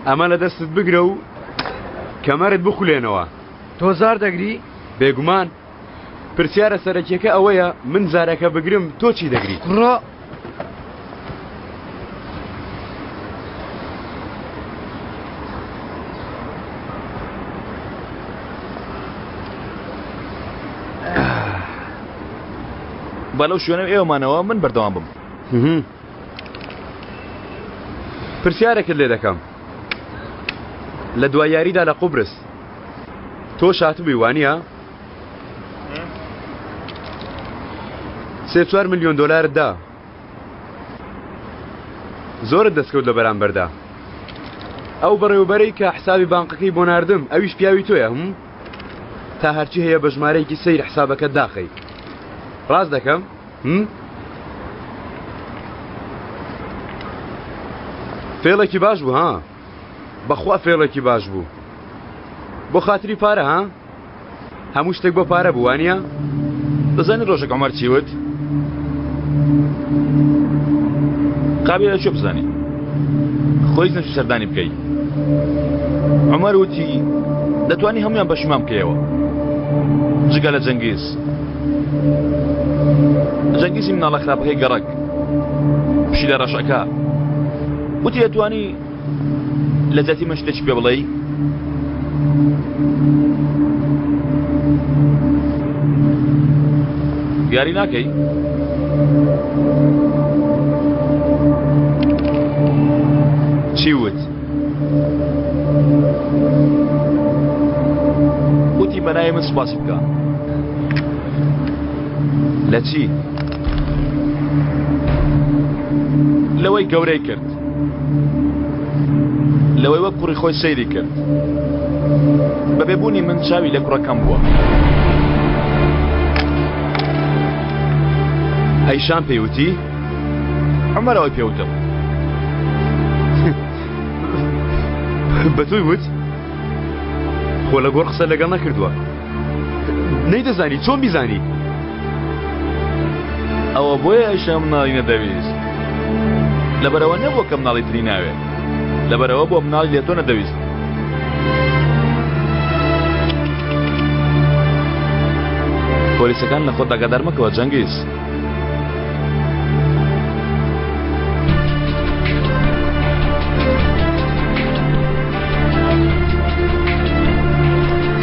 ئەمە لە دەستت بگرە و کەمەرت بخولێنەوە. تۆ زار دەگری؟ بێگومان. پرسیارە سەرەکیەکە ئەوەیە من زارەکە بگرم تۆ چی دەگری؟ کوڕە. با لەو شوێنە ئێوەمانەوە من بەردەوام بم. پرسیارێکت لێ دەکەم لە دوای یاریدا لە قوبرس تۆ شاتبووی وانە؟ 3 میلیۆن دلارت دا زۆرت دەستکەوت لە بەرامبەردا ئەو بەڕێوبەرەی کە حسابی بانقەکەی بۆ ناردم ئەویش پیاوی تۆیە هم تا هەرچی هەیە بە ژمارەیەکی سەیر حسابەکە داخەی ڕاست دەکەم هم؟ فێڵێکی باش بوو ها بەخوا فێڵێکی باش بوو بۆ خاتری پارە ها هەموو شتێک بۆ پارە بوو وانە؟ دەزانی ڕۆژێک عمر چی وت؟ قابل لە کوێ بزانی؟ خۆی نەچوو سەردانی بکەی. عمر وتی دەتوانی هەمویان پەشیمان بکەیەوە جگە لە جەنگیز. جەنگیزی مناڵە خراپەکەی گەڕەک پشیلە ڕەشەکە وتی دەتوانی لە جیاتی من شتێکی پێ بڵێی؟ یاری ناکەی؟ چی وت؟ وتی بەناوی من سوپاسی بکە. لە چی؟ لەوەی گەورەی کرد. لەوەی وەک کوڕی خۆی سەیری کرد. بە بێبوونی من چاوی لە کوڕەکەم بووە. ئەیشان پێی وتی؟ عومەر ئەوەی پێ وتم. بە تۆی وت؟ خۆ لە گۆڕ قسە لەگەڵ نەکردووە. نەیدەزانی چۆن بیزانی؟ ئەوە بۆیە ئەیشە مناڵی نەدەویست. لەبەرئەوە نەبووە کە مناڵی تری ناوێت. لەبەرئەوە بووە مناڵی لە تۆ نەدەویست. پۆلیسەکان لە خۆت ئاگادار مەکەوە جەنگیز.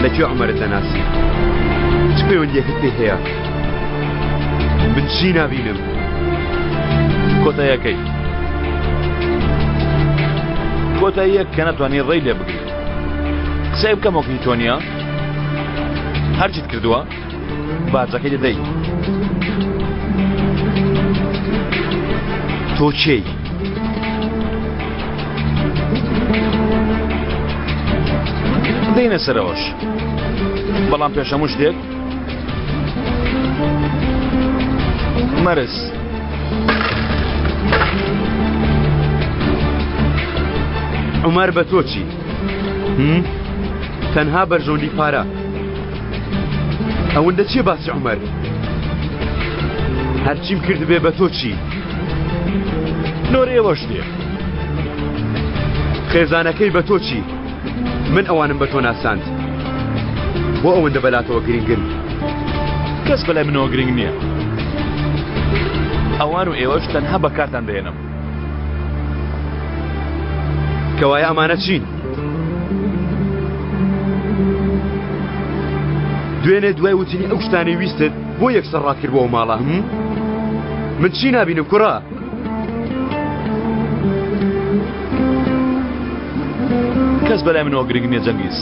لە کوێ عومەرت دەناسی؟ چ پەیوەندیەکت پێی هەیە؟ من چی نابینم؟ کۆتاییەکەی کۆتاییەک کە نەتوانی ڕێی لێ بگریت. قسەی بکەم وەک هی تۆ نییە؟ هەرچیت کردووە باجەکەی دەدەی. تۆ کێی؟ دێینە سەرەوەش بەڵام پێش هەموو شتێک مەرز. عومەر بە تۆ چی؟ هم؟ تەنها بەرژەوەندی پارە. ئەوەندە چییە باسی عومەر؟ هەرچیم کردبێ بە تۆ چی؟ نۆرەی ئەوەش نییە. خێزانەکەی بە تۆ چی؟ من ئەوانم بە تۆ ناساند. بۆ ئەوەندە بەلاتەوە گرنگن؟ کەس بەلای منەوە گرنگ نییە. ئەوان و ئێوەش تەنها بەکارتان دەهێنم. کەوایە ئەمانە چین؟ دوێنێ دوای وتنی ئەو شتانەی ویستت بۆ یەکسەر ڕاتکرد بۆ ئەو ماڵە هم؟ من چی نابینم کوڕە؟ کەس بەلای منەوە گرنگ نییە جەنگیز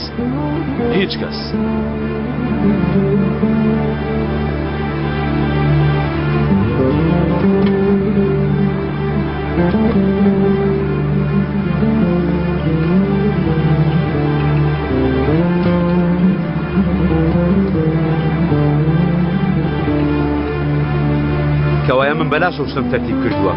هیچ کەس. کەوایە من بەلاشەوە شتم تەرتیب کردووە.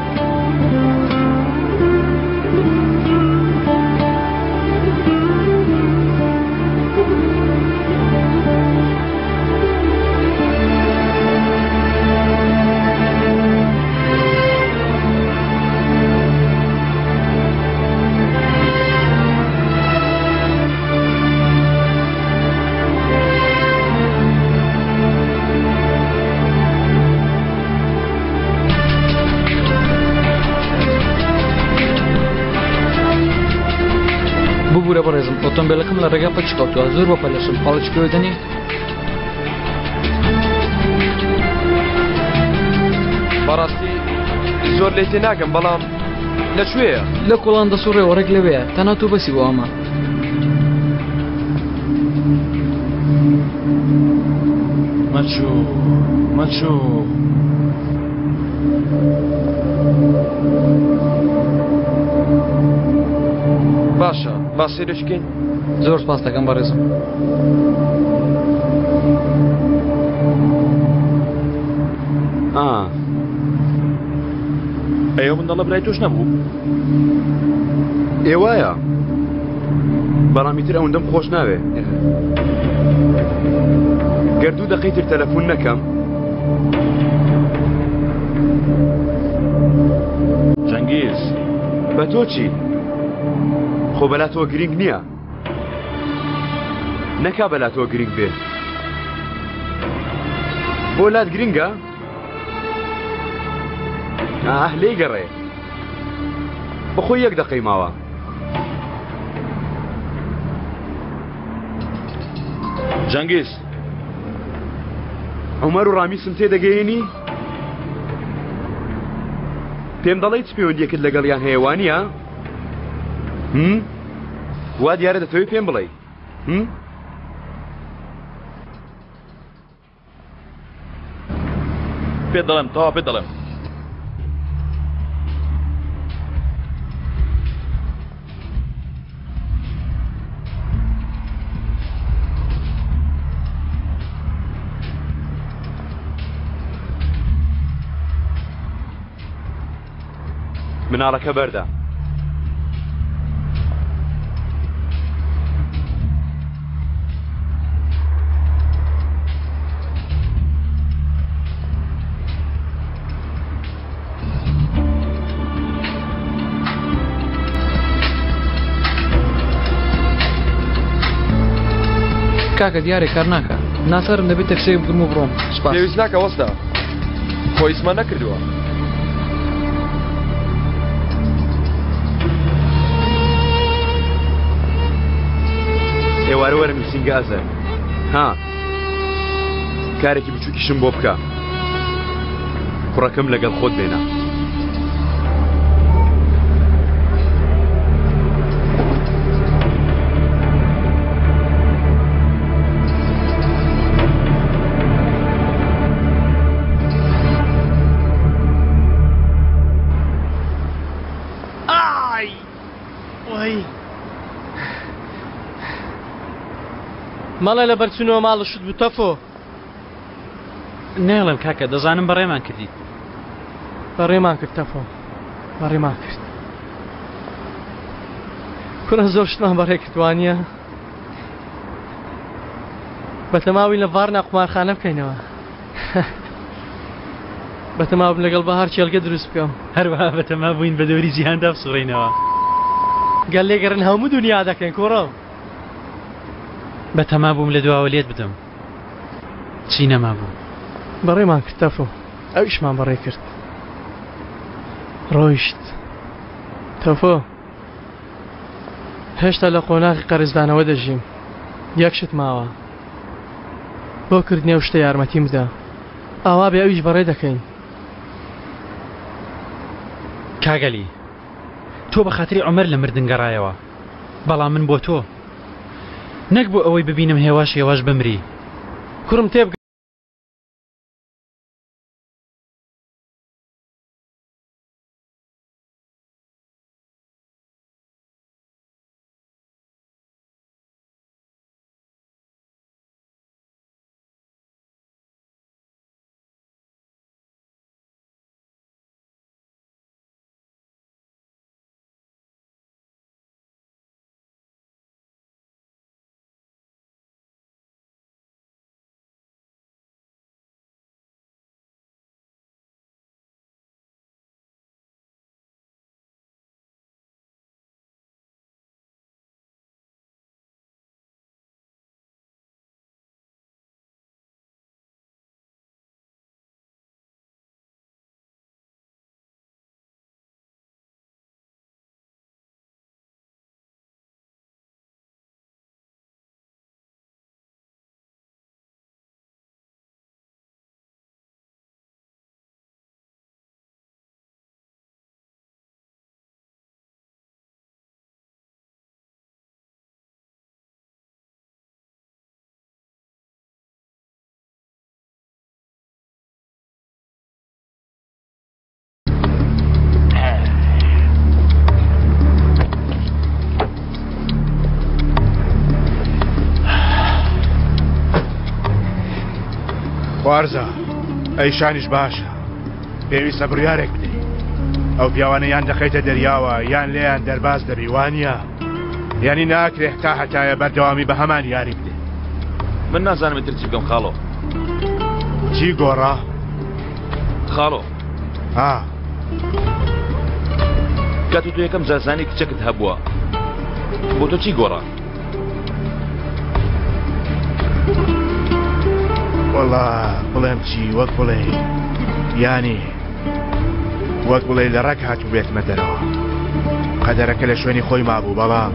ببوورە بەڕێزم ئۆتۆمبیلەکەم لە ڕێگا پەکی کەوتووە زۆر بە پەلەشم پاڵێکی پێوە دەنێی؟ بەڕاستی زۆر لێ تێناگەم بەڵام لە کوێیە؟ لە کۆڵان دەسوڕێەوە ڕێک لەوەیە تەنها تۆ بەسی بۆ ئەمە. مەچوو مەچوو. باشە با سەیرش بکەین. زۆر سپاس دەکەم بەڕێزم. ئا. ئەی ئەو منداڵە برای تۆش نەبوو؟ ئێ وایە بەڵام ئیتر ئەوەندەم خۆش ناوێ گەر دوو دەقەی تر تەلەفۆن نەکەم جەنگیز بە تۆ چی خۆ بەلا تۆ گرنگ نییە نەکا بەلا تۆ گرنگ بێ بۆ لات گرنگە ئاه لێی گەڕێ بەخۆی یەک دەقەی ماوە. جەنگیز عومەر و ڕامیسم تێدەگەیەنی؟ پێم دەڵێی چ پەیوەندیەکت لەگەڵیان هەیە وانییە؟ هم؟ وا دیارە دەتەوێت پێم بڵێی هم؟ پێت دەڵێم تەواو پێت دەڵێم. مناڵەکە بەردە. کاکە دیارە کار ناکە ناچارم دەبێت تەکسێک بگرم و بڕۆم سوپاس. پێویست ناکە وەستا خۆ ئیسمان نەکردووە. ئێوارە وەرە نووسینگە ئەزەر ها کارێکی بچووکیشم بۆ بکە کوڕەکەم لەگەڵ خۆت بێنە. ئای وای مەڵێ لەبەر چونەوە ماڵە شت بوو تەفۆ. نایڵێم کاکە دەزانم بەڕێمان کردیت. بەڕێمان کرد تەفۆ بەڕێمان کرد کوڕە زۆر شتمان بەڕێ کرد وانییە؟ بەتەماوین لە ڤارنا قومارخانە بکەینەوە بەتەما بووم لەگەڵ بەهار کێڵگە دروست بکەم. هەروەها بەتەما بووین بە دەوری جیهاندا بسوڕێینەوە. گەر لێگەڕێن هەموو دونیا دەکەین کوڕم. بەتەما بووم لە دواوە لێت بدەم. چی نەمابوو. بەڕێمان کرد تەفۆ ئەویشمان بەڕێ کرد ڕۆیشت تەفۆ هێشتا لە قۆناغی قەرزدانەوە دەژیم یەک شت ماوە بۆ کردنی ئەو شتە یارمەتیم بدە ئاوا بێ ئەویش بەڕێ دەکەین. کاک عەلی تۆ بە خاتری عومەر لە مردن گەڕایەوە بەڵام من بۆ تۆ نەک بۆ ئەوەی ببینم هێواش هێواش بمری. کوڕم تێبگە. خوارزا ئەیشانیش باشە پێویستە بڕیارێک بدەیت ئەو پیاوانە یان دەخەیتە دەریاوە یان لێیان دەرباز دەبی وانە یانی ناکرێ تا هەتایە بەردەوامی بە هەمان یاری بدەی من نازانم ئیتر چی بکەم خاڵۆ چی گۆڕا خاڵۆ ها کاتێ تۆ یەکەم جار زانی کچەکت هەبووە بۆ تۆ چی گۆڕا وەڵا بڵێم چی وەک بڵێ یانی وەک بڵێ لە ڕەگ هاتوو بێتمە دەرەوە قەدەرەکە لە شوێنی خۆی مابوو بەڵام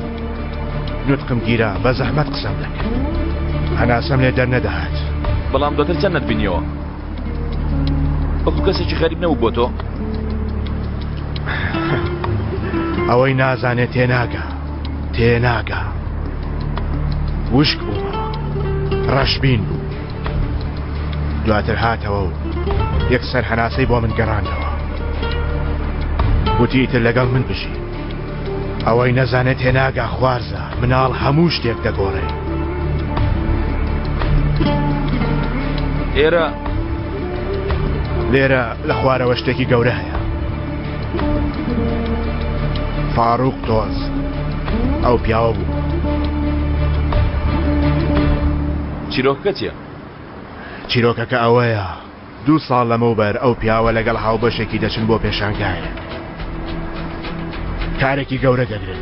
نوتقم گیرا بە زەحمەت قسەم دەکرد هەناسەم لێ دەرنەدەهات بەڵام دواتر چەند نەتبینیەوە وەکو کەسێکی غەریب نەبوو بۆ تۆ ئەوەی نازانێت تێناگا تێناگا وشک بوومەوە ڕەشبین بوو دواتر هاتەوە و یەکسەر هەناسەی بۆ من گەڕاندەوە وتی ئیتر لەگەڵ من بژی ئەوەی نەزانێت تێناگا خوارزە مناڵ هەموو شتێک دەگۆڕێ ئێرە لێرە لە خوارەوە شتێکی گەورە هەیە فاروق تۆز ئەو پیاوە بوو چیرۆکەکە چییە؟ چیرۆکەکە ئەوەیە دوو ساڵ لەمەوبەر ئەو پیاوە لەگەڵ هاوبەشێکی دەچن بۆ پێشانگایەک. کارێکی گەورە دەگرن.